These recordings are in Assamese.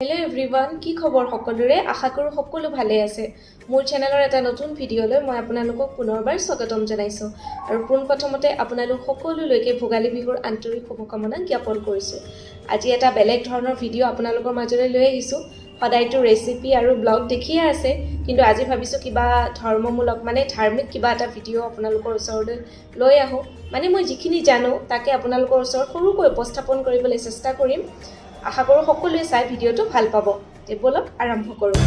হেল্ল' এভৰিৱান, কি খবৰ সকলোৰে? আশা কৰোঁ সকলো ভালে আছে। মোৰ চেনেলৰ এটা নতুন ভিডিঅ'লৈ মই আপোনালোকক পুনৰবাৰ স্বাগতম জনাইছোঁ আৰু পোনপ্ৰথমতে আপোনালোক সকলোলৈকে ভোগালী বিহুৰ আন্তৰিক শুভকামনা জ্ঞাপন কৰিছোঁ। আজি এটা বেলেগ ধৰণৰ ভিডিঅ' আপোনালোকৰ মাজলৈ লৈ আহিছোঁ। সদায়তো ৰেচিপি আৰু ব্লগ দেখিয়ে আছে, কিন্তু আজি ভাবিছোঁ কিবা ধৰ্মমূলক, মানে ধাৰ্মিক কিবা এটা ভিডিঅ' আপোনালোকৰ ওচৰলৈ লৈ আহোঁ। মানে মই যিখিনি জানো, তাকে আপোনালোকৰ ওচৰত সৰুকৈ উপস্থাপন কৰিবলৈ চেষ্টা কৰিম। আশা কৰোঁ সকলোৱে চাই ভিডিঅ'টো ভাল পাব। তে ব'লক, আৰম্ভ কৰোঁ।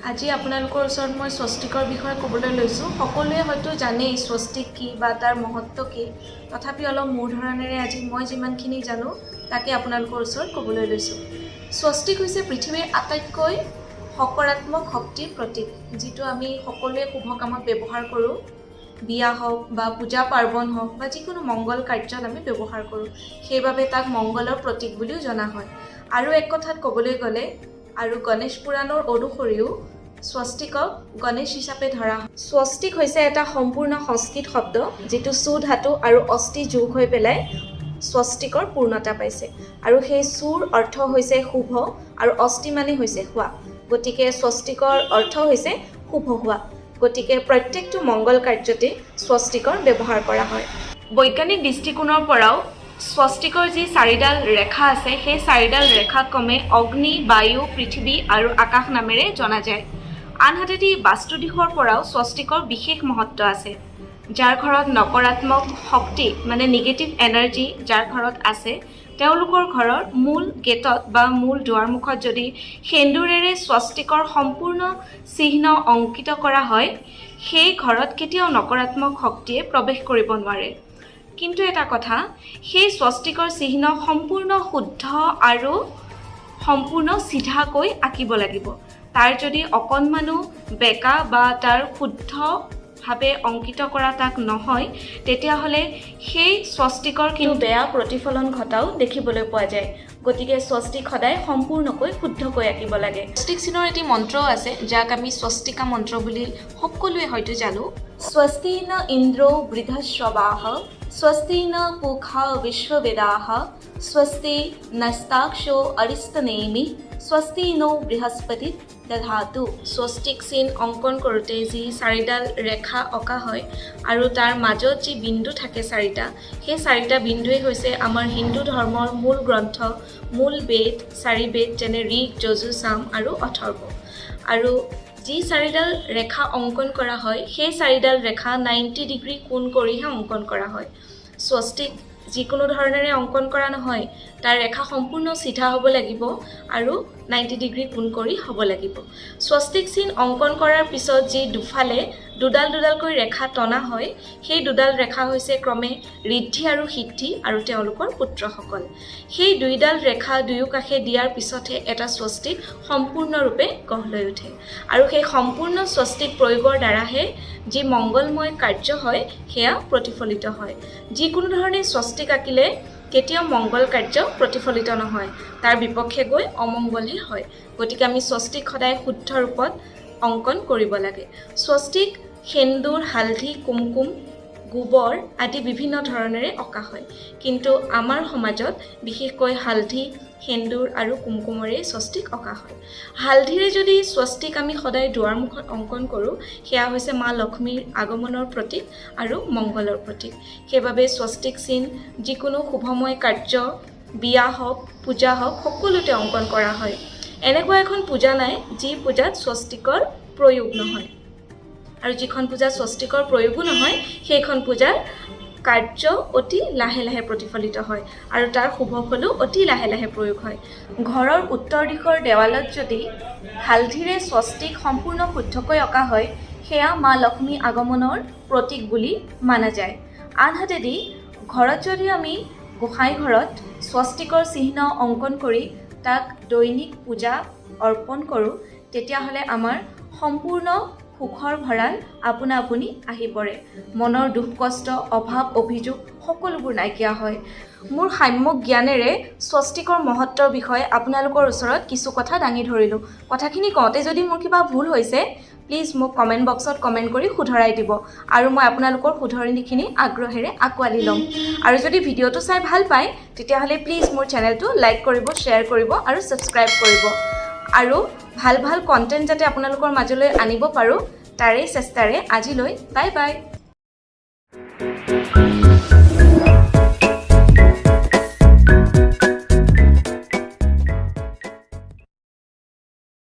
আজি আপোনালোকৰ ওচৰত মই স্বস্তিকৰ বিষয়ে ক'বলৈ লৈছোঁ। সকলোৱে হয়তো জানেই স্বস্তিক কি বা তাৰ মহত্ব কি। তথাপি অলপ মোৰ ধৰণেৰে আজি মই যিমানখিনি জানো, তাকে আপোনালোকৰ ওচৰত ক'বলৈ লৈছোঁ। স্বস্তিক হৈছে পৃথিৱীৰ আটাইতকৈ সকাৰাত্মক শক্তিৰ প্ৰতীক, যিটো আমি সকলোৱে শুভ কামত ব্যৱহাৰ কৰোঁ। বিয়া হওক বা পূজা পাৰ্বণ হওক বা যিকোনো মংগল কাৰ্যত আমি ব্যৱহাৰ কৰোঁ। সেইবাবে তাক মংগলৰ প্ৰতীক বুলিও জনা হয়। আৰু এক কথাত ক'বলৈ গ'লে আৰু গণেশ পুৰাণৰ অনুসৰিও স্বস্তিকক গণেশ হিচাপে ধৰা হয়। স্বস্তিক হৈছে এটা সম্পূৰ্ণ সংস্কৃত শব্দ, যিটো সু ধাতু আৰু অস্তি যোগ হৈ পেলাই স্বস্তিকৰ পূৰ্ণতা পাইছে। আৰু সেই সুৰ অৰ্থ হৈছে শুভ আৰু অস্তি মানে হৈছে হোৱা। গতিকে স্বস্তিকৰ অৰ্থ হৈছে শুভ হোৱা। গতিকে প্ৰত্যেকটো মংগল কাৰ্যতে স্বস্তিকৰ ব্যৱহাৰ কৰা হয়। বৈজ্ঞানিক দৃষ্টিকোণৰ পৰাও স্বস্তিকৰ যি চাৰিডাল ৰেখা আছে, সেই চাৰিডাল ৰেখা ক্ৰমে অগ্নি, বায়ু, পৃথিৱী আৰু আকাশ নামেৰে জনা যায়। আনহাতেদি বাস্তু দিশৰ পৰাও স্বস্তিকৰ বিশেষ মহত্ব আছে। যাৰ ঘৰত নকাৰাত্মক শক্তি, মানে নিগেটিভ এনাৰ্জি যাৰ ঘৰত আছে, তেওঁলোকৰ ঘৰৰ মূল গেটত বা মূল দুৱাৰমুখত যদি সেন্দূৰেৰে স্বস্তিকৰ সম্পূৰ্ণ চিহ্ন অংকিত কৰা হয়, সেই ঘৰত কেতিয়াও নকাৰাত্মক শক্তিয়ে প্ৰৱেশ কৰিব নোৱাৰে। কিন্তু এটা কথা, সেই স্বস্তিকৰ চিহ্ন সম্পূৰ্ণ শুদ্ধ আৰু সম্পূৰ্ণ চিধাকৈ আঁকিব লাগিব। তাৰ যদি অকণমানো বেকা বা তাৰ শুদ্ধভাৱে অংকিত কৰা তাক নহয়, তেতিয়াহ'লে সেই স্বস্তিকৰ কিন্তু বেয়া প্ৰতিফলন ঘটাও দেখিবলৈ পোৱা যায়। গতিকে স্বস্তিক সদায় সম্পূৰ্ণকৈ শুদ্ধকৈ আঁকিব লাগে। স্বস্তিক চিনৰ এটি মন্ত্ৰও আছে, যাক আমি স্বস্তিকা মন্ত্ৰ বুলি সকলোৱে হয়তো জানো। স্বস্তি ন ইন্দ্ৰ বৃদ্ধশ্ৰৱাহ, স্বস্তি ন পূষা বিশ্ববেদাহ, স্বস্তি নস্তাৰ্ক্ষ্য অৰিষ্টনেমি, স্বস্তি নো বৃহস্পতি দধাতু। স্বস্তিক চিন অংকন কৰোঁতে যি চাৰিডাল ৰেখা অঁকা হয় আৰু তাৰ মাজত যি বিন্দু থাকে চাৰিটা, সেই চাৰিটা বিন্দুৱেই হৈছে আমাৰ হিন্দু ধৰ্মৰ মূল গ্ৰন্থ, মূল বেদ, চাৰি বেদ, যেনে ঋক, যজু, সাম আৰু অথৰ্ব। আৰু যি চাৰিডাল ৰেখা অংকন কৰা হয়, সেই চাৰিডাল ৰেখা 90 ডিগ্ৰী কোণ কৰিহে অংকন কৰা হয়। স্বস্তিক যিকোনো ধৰণেৰে অংকন কৰা নহয়। তাৰ ৰেখা সম্পূৰ্ণ চিধা হ'ব লাগিব আৰু 90 ডিগ্ৰী কোণ কৰি হ'ব লাগিব। স্বস্তিক চিন অংকন কৰাৰ পিছত যি দুফালে দুডাল দুডালকৈ ৰেখা টনা হয়, সেই দুডাল ৰেখা হৈছে ক্ৰমে ঋদ্ধি আৰু সিদ্ধি আৰু তেওঁলোকৰ পুত্ৰসকল। সেই দুইডাল ৰেখা দুয়োকাষে দিয়াৰ পিছতহে এটা স্বস্তিক সম্পূৰ্ণৰূপে গঢ় লৈ উঠে। আৰু সেই সম্পূৰ্ণ স্বস্তিক প্ৰয়োগৰ দ্বাৰাহে যি মংগলময় কাৰ্য হয়, সেয়া প্ৰতিফলিত হয়। যিকোনো ধৰণে স্বস্তিক আঁকিলে কেতিয়াও মংগল কাৰ্য প্ৰতিফলিত নহয়, তাৰ বিপক্ষে গৈ অমংগলহে হয়। গতিকে আমি স্বস্তিক সদায় শুদ্ধ ৰূপত অংকন কৰিব লাগে। স্বস্তিক সেন্দুৰ, হালধি, কুমকুম, গোবৰ আদি বিভিন্ন ধৰণেৰে অঁকা হয়। কিন্তু আমাৰ সমাজত বিশেষকৈ হালধি, সেন্দুৰ আৰু কুমকুমৰে স্বস্তিক অঁকা হয়। হালধিৰে যদি স্বস্তিক আমি সদায় দুৱাৰমুখত অংকন কৰোঁ, সেয়া হৈছে মা লক্ষ্মীৰ আগমনৰ প্ৰতীক আৰু মংগলৰ প্ৰতীক। সেইবাবে স্বস্তিক চিন যিকোনো শুভময় কাৰ্য, বিয়া হওক, পূজা হওক, সকলোতে অংকন কৰা হয়। এনেকুৱা এখন পূজা নাই যি পূজাত স্বস্তিকৰ প্ৰয়োগ নহয়। আৰু যিখন পূজাত স্বস্তিকৰ প্ৰয়োগো নহয়, সেইখন পূজাৰ কাৰ্য অতি লাহে লাহে প্ৰতিফলিত হয় আৰু তাৰ শুভ ফলো অতি লাহে লাহে প্ৰয়োগ হয়। ঘৰৰ উত্তৰ দিশৰ দেৱালত যদি হালধিৰে স্বস্তিক সম্পূৰ্ণ শুদ্ধকৈ অঁকা হয়, সেয়া মা লক্ষ্মী আগমনৰ প্ৰতীক বুলি মানা যায়। আনহাতেদি ঘৰত যদি আমি গোঁসাই ঘৰত স্বস্তিকৰ চিহ্ন অংকন কৰি তাক দৈনিক পূজা অৰ্পণ কৰোঁ, তেতিয়াহ'লে আমাৰ সম্পূৰ্ণ সুখৰ ভঁৰাল আপোনা আপুনি আহি পৰে। মনৰ দুখ কষ্ট, অভাৱ অভিযোগ সকলোবোৰ নাইকিয়া হয়। মোৰ সাম্যক জ্ঞানেৰে স্বস্তিকৰ মহত্বৰ বিষয়ে আপোনালোকৰ ওচৰত কিছু কথা দাঙি ধৰিলোঁ। কথাখিনি কওঁতে যদি মোৰ কিবা ভুল হৈছে, প্লিজ। প্লিজ মোক কমেণ্ট বক্সত কমেণ্ট কৰি শুধৰাই দিব আৰু মই আপোনালোকৰ শুধৰণিখিনি আগ্ৰহেৰে আঁকোৱালি ল'ম। আৰু যদি ভিডিঅ'টো চাই ভাল পায়, তেতিয়াহ'লে প্লিজ মোৰ চেনেলটো লাইক কৰিব, শ্বেয়াৰ কৰিব আৰু ছাবস্ক্ৰাইব কৰিব। আৰু ভাল ভাল কণ্টেণ্ট যাতে আপোনালোকৰ মাজলৈ আনিব পাৰোঁ, তাৰেই চেষ্টাৰে আজিলৈ বাই বাই।